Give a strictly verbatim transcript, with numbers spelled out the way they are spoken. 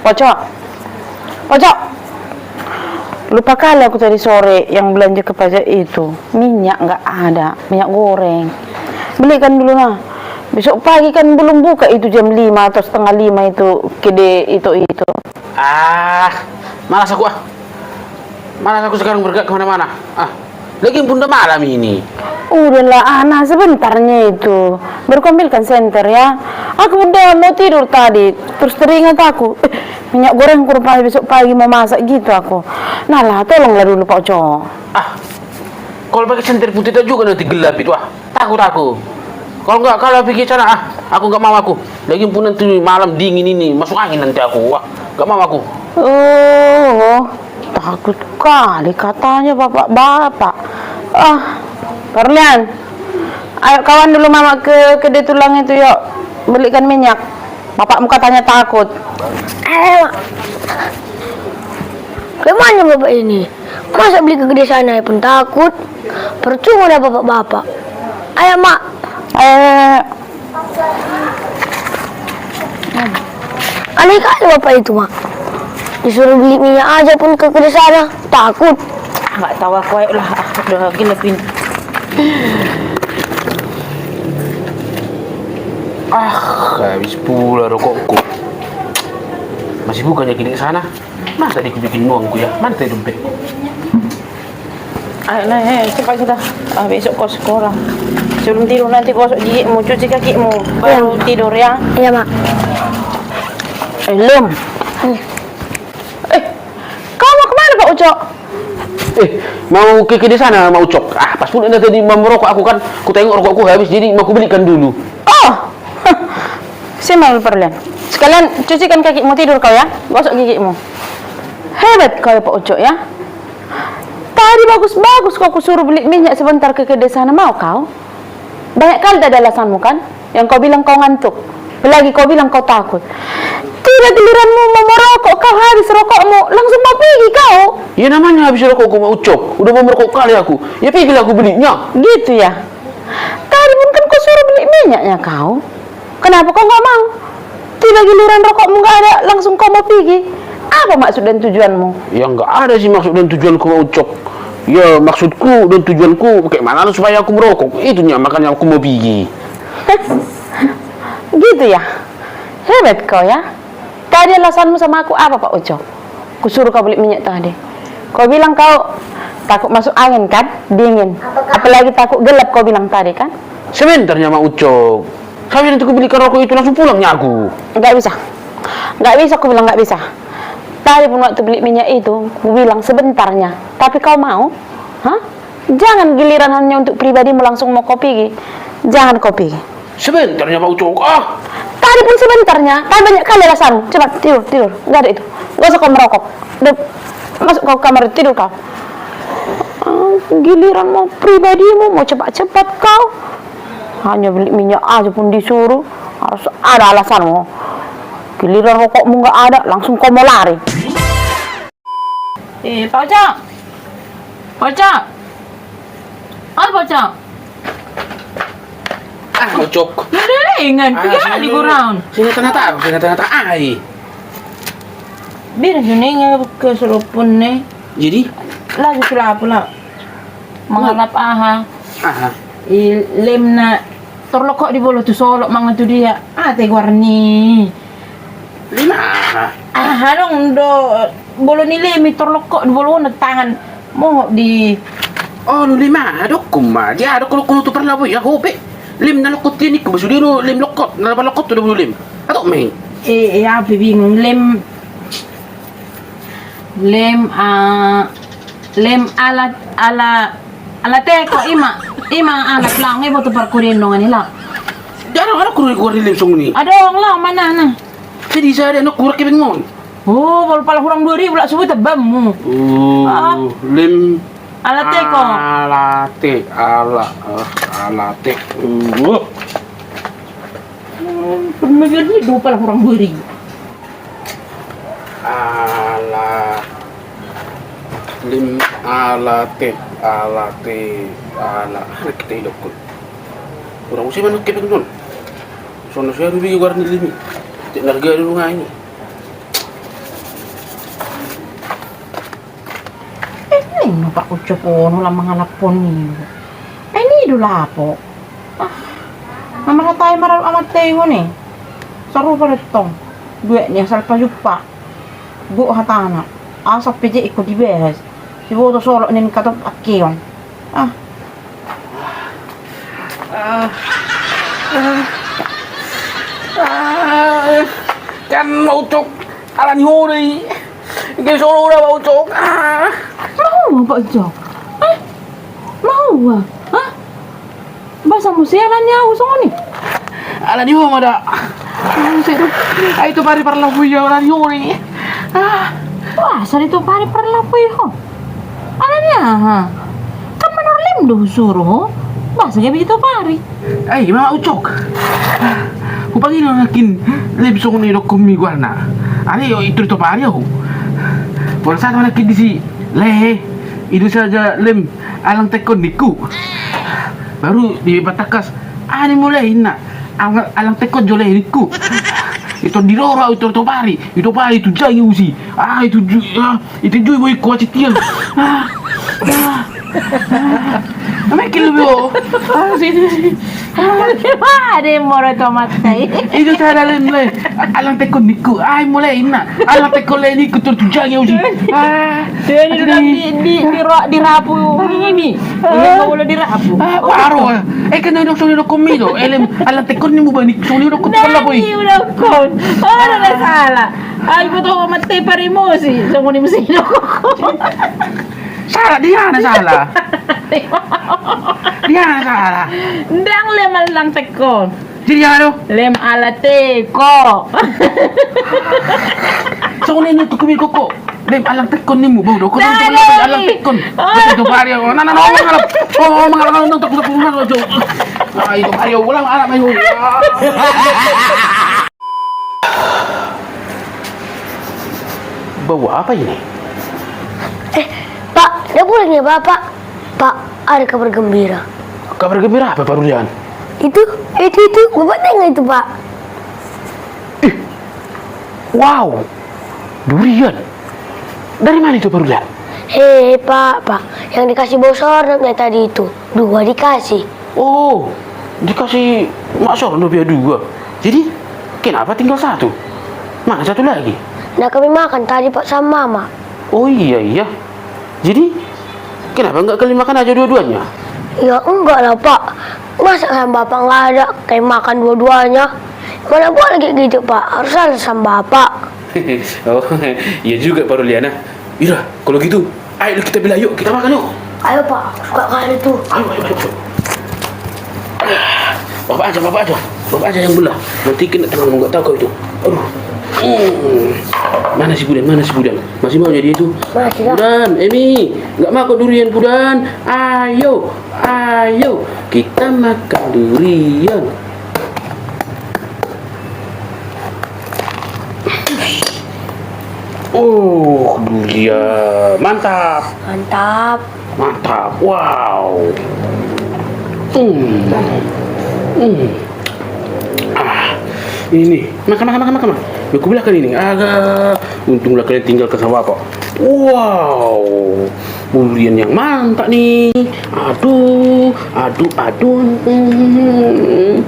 Pocok. Pocok. Lupa kali aku tadi sore yang belanja ke pasar itu. Minyak nggak ada, minyak goreng. Belikan dulu nah. Besok pagi kan belum buka itu jam lima atau setengah lima itu kedai itu itu. Ah, malas aku ah. Malas aku sekarang bergerak kemana-mana. Ah, lagi pun udah malam ini. Udahlah, Ana, sebentarnya itu. Baru ku ambilkan senter ya. Aku udah mau tidur tadi, terus teringat aku. Eh, minyak goreng ku rupanya besok pagi mau masak gitu aku. Nah lah, tolonglah dulu Pak Uco. Ah, kalau pakai senter putih tak juga nanti gelap itu ah. Takut aku. Kalau nggak, kalau pergi sana ah, aku nggak mau aku. Lagi pun nanti malam dingin ini, masuk angin nanti aku. Wah, nggak mau aku. Oh, takut kali katanya bapak-bapak. Ah, Parlian, ayo kawan dulu mama ke kedai tulang itu yuk, belikan minyak. Bapakmu katanya takut. Ayo, Mak. Bagaimana bapak ini? Masa beli ke kedai sana pun takut? Percuma dah bapak-bapak. Ayo, Mak. Ayo, ayo, ayo. Aneh kali bapak itu, Mak. Disuruh beli minyak aja pun ke kedai sana, takut. Nggak tahu aku, ayo lah. Ah, udah gelap ini. Ah, habis pula rokokku. Masih buka ya kedai sana. Masa dia bikin uangku ya? Mana tadi dompetku? Ayo, nah, eh, cepat kita. Ah, besok kau sekolah. Sebelum tidur nanti gosok gigimu, cuci kakimu, baru tidur ya. Iya, Mak. Eh, Lem. Eh, kau mau kemana, Pak Ucok? Eh, mau ke kedai sana, Mak Ucok. Ah, pas pun tadi mau merokok aku kan, ku tengok rokokku habis, jadi mau ku belikan dulu. Oh, si Maul Parlian. Sekalian cucikan kakimu, tidur kau ya, gosok gigimu. Hebat kau ya, Pak Ucok ya. Tadi bagus-bagus kau kusuruh beli minyak sebentar ke kedai sana, mau kau? Banyak kali tadi alasanmu kan, yang kau bilang kau ngantuk. Apalagi kau bilang kau takut. Tidak, giliranmu mau merokok, kau habis rokokmu, langsung mau pergi kau. Ya namanya habis rokokku, Mak Ucok. Udah mau merokok kali aku. Ya pergilah aku belinya. Gitu ya. Tadi pun kan kusuruh beli minyaknya kau. Kenapa kau nggak mau? Tiba giliran rokokmu nggak ada, langsung kau mau pergi. Apa maksud dan tujuanmu? Ya nggak ada sih maksud dan tujuanku, Mak Ucok. Ya maksudku dan tujuanku bagaimana supaya aku merokok. Itu nya makanya aku mau pergi. Gitu ya? Hebat kau ya. Tadi alasanmu sama aku apa, Pak Ucok? Kusuruh kau beli minyak tadi. Kau bilang kau takut masuk angin kan, dingin. Apalagi takut gelap kau bilang tadi kan? Sebentar nya, Mak Ucok. Sambil nanti kubelikan rokok itu langsung pulang nya aku. Nggak bisa. Nggak bisa, kubilang nggak bisa. Tadi pun waktu beli minyak itu, kubilang sebentar nya. Tapi kau mau? Hah? Jangan giliran hanya untuk pribadimu langsung mau kau pergi. Jangan kau pergi. Sebentar nya, Mak Ucok. Ah. Tadi pun sebentar nya. Kan banyak kali alasanmu. Cepat tidur, tidur. Nggak ada itu. Nggak usah kau merokok. Udah, masuk kau kamar, tidur kau. Ah, giliran mau pribadimu, mau cepat-cepat kau. Hanya beli minyak aja pun disuruh, harus ada alasanmu. Giliran rokokmu nggak ada, langsung kau mau lari. Eh, Pak Ucok. Pak Ucok. Oh, Pak Ucok. Ah, Ucok. Lu udah ringan, ah, pergi sana di dulu. Sini tengah tak, sini tengah tak, ai. Biar sini nggak ke selopon nih. Jadi? Lagi sulap pula. Mangalap aha. Aha. I lem na torlokok di bolo tu solok mangan tu dia. Ah, teguar ni. Lem aha? Aha dong do bolo ni lem i torlokok di bolo na tangan. Mo di. Oh, lu lem aha dok kuma. Dia dok kalau tu parlabo ya hobe. Lem na lokot ini kuma sudah lu lem lokot. Na lokot tu do bolo lem. Atau main. Eh, eh, apa bingung lem. Lem, ah, lem ala, ala, ala teko ima, ima ala pelang ibo tu parkurian dongan ila. Jarang ada kurang kurang lem song ni. Adong lah mana na. Jadi saya ada nak kurang kebeng mon. Oh, bol pala kurang dua ribu lah sebut tebammu. Oh, ah. Lem ala teko. Ala te, ala, eh, ala te. Oh. Hmm, pernah jadi dua pala kurang dua ribu. Ala lem ala te ala te ala anak kita idokon. Kurang usia mana kepeng non. Sono saya rubi warna limi. Tidak harga dulu ngai. Eno pak ucap on, ulang mangalap on ni. Ai ni do lapo. Ah, na marhatai ma amanta i on i. Sarupa do tong. Duet ni asal pajumpa. Gok hatana. Asa pejek iko dibahas. Siboto solok ning katok akeon. Ah. Ah. Ah. Ah. Kan mau cok. Ala ni hore i. Ge solo udah mau cok. Ah. Mau apa cok? Eh? Mau ah? Hah? Basa muse ala ni au songon i. Ala ni ho ma da. Ai tu pari parlapui ho ala ni ho ni. Ah. Basa di tu pari parlapui ho. Ala ni aha? Kan manorlim do husuru ho. Basa gabe di tu pari. Ai ma ucok. Hupangilo nangkin lem songon i dokkon mi guarna. Ari itu di tu pari ho. Pola satu nangkin disi. Lehe. Itu saja lem. Alang tekon ningku. Baru di patangkas ani mulai inna. Alang tekon jole ningku. Itu di roro itu to pari, itu pari itu jagi usi. Ah itu ju ah, itu ju boy kuat tiang. Ah. Ah. Mekil bo. Ah sini sini. Ada yang moro tomat tai. Itu cara lem le. Alang tekon ningku. Ai mulai inna. Alang tekon le ningku tur tu jagi usi. Ah. Dia di, di, di, di, ro- di rapu ini. Ini mau udah di rapu. Ah, paro. Eh kan udah sudah dokkon mi do. Elem alang tekon ni mu bani sudah dokkon. Nah, pala boy. Ini udah kon. Oh, udah salah. Ai betul mate parimosi. Sama ni mesti dokkon. Salah dia na salah. Dia na salah. Ndang le malang tekon. Jadi ya lo. Lem ala teko. Songon i tu kumi koko. Lem alang tekon nimu bau do. Kau alang tekon. Betul tu pari. Oh nana no mangalap. Oh mangalap no tok tok mangalap jo. Ah itu pari ulang anak main. Bau apa ini? Eh, Pak, udah pulang ya Bapak? Pak, ada kabar gembira. Kabar gembira apa Pak Rulian? Itu, itu, itu, Bapak tengok itu Pak. Ih, wow, durian. Dari mana itu Pak Rulian? Hei Pak, Pak, yang dikasih Bos Sorno tadi itu, dua dikasih. Oh, dikasih Mak Sorno biar dua. Jadi, kenapa tinggal satu? Mana satu lagi? Nah, kami makan tadi Pak sama Mama. Oh iya iya. Jadi kenapa nggak kalian makan aja dua-duanya? Ya enggak lah Pak. Masa kan Bapak nggak ada, kayak makan dua-duanya. Mana boleh kayak gitu Pak, harus ada sama Bapak. Oh iya juga Pak Ruliana. Iya kalau gitu, ayo kita bela yuk, kita makan yuk. Ayo Pak, suka kali tuh. Ayo ayo ayo. Bapak aja, bapak aja, bapak aja yang belah. Nanti kena tangan nggak tahu kau itu. Aduh. Hmm. Mana si Budan? Mana si Budan? Masih mau jadi itu? Masih. Budan, Emi, nggak makan durian Budan. Ayo, ayo, kita makan durian. Oh, durian. Mantap. Mantap. Mantap. Wow. Hmm. Hmm. Ah, ini. Makan, makan, makan, makan. Aku belakang ini. Agak. Untunglah kalian tinggalkan sama apa. Wow. Durian yang mantap nih. Aduh, aduh, aduh. Hmm.